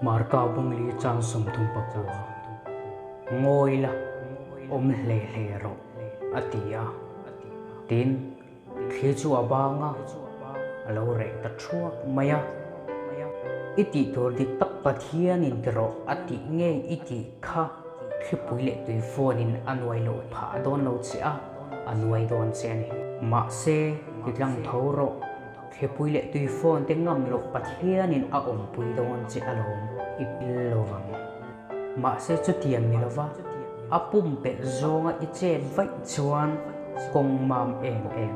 Marka bungli chang 39, Ngawi la, awm hle hle rawh, a ti a. Tin, thli chu a bang a, a lo reh ta thuak mai a. I tih tur dik tak Pathianin ti rawh a tih ngei i tih kha thlipui leh tui fawnin a nuai loh phah dawn lo che a, a nuai dawn che a ni. Mahse, ti tlang tho rawh. Thlipui leh tui fawn te ngam loh Pathianin a awmpui dawn che alawm i pil lo vang. Mahse chutiang ni lova a pumpelh zawnga i chet vaih chuan kawng mam em em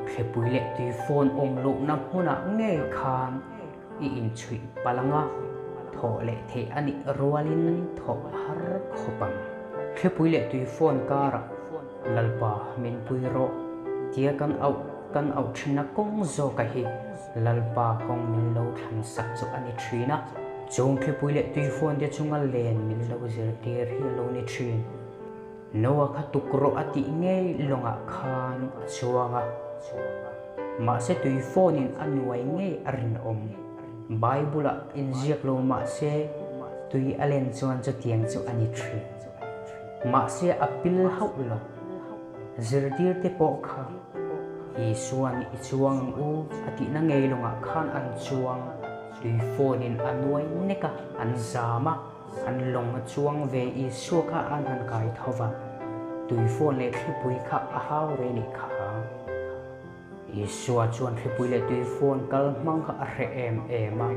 thlipui leh tui fawn awm lohna hmunah ngei khan i inchhuih palh anga thawh leh theih a nih rualin thawh a har khawp ang. Thlipui leh tui fawn karah Lalpa min pui rawh tia kan auh kan auh thinna kawng zawka hi Lalpa kawng min lo thlan sak chu a ni thin a. Chung thlipui leh tui fawn te chunga len min lo zirtir hi a lo ni thin. Noah kha tuk rawh a tih ngei lawngah khan a chuang a. Mahse tui phone in a nuai ngei a rinawm. Bible ah inziak lo mahse tui a len chuan chutiang chu a ni thin. Mahse a pil hauh lo. Zirtir te pawh kha Isuan i chuang ang u a tihna ngei lawngah khan an chuang. Tui phone in a nuai nek a, an zam a. An lawng a chuang ve Isua kha an han kai tho va, tuifawn leh thlipui kha a hau rei nih kha. Isua chuan thlipui leh tuifawn kal hmang kha a hreh em em a,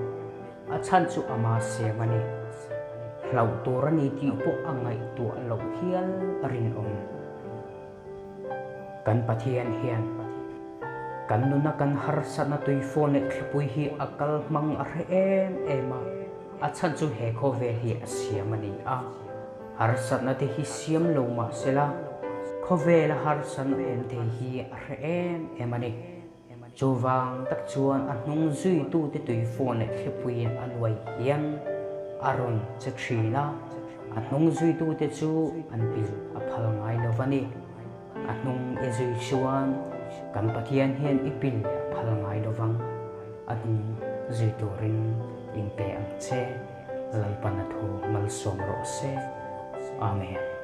a chhan chu ama siam a ni. Hlauh tur a ni tih pawh a ngaihtuah loh hial a rinawm. Kan Pathian hian kan nuna kan harsatna tuifawn leh thlipui hi a kal hmang a hre em em a, a chhan chu he khawvel hi a siam a ni a. Harsatna te hi siam lo mah sela, khawvela harsatna awm thei hi a hre em em a ni. Chuvang tak chuan a hnung zuitute tuifawn leh thlipuiin a nuai hian a rawn che thin a, a hnung zuitute chu an pil a phal ngai lo va ni. A hnung i zui chuan kan Pathian hian i pil a phal ngai lo vang, a hnung zui turin inpe ang che, Lalpan a thu malsawm rawh se. Amen.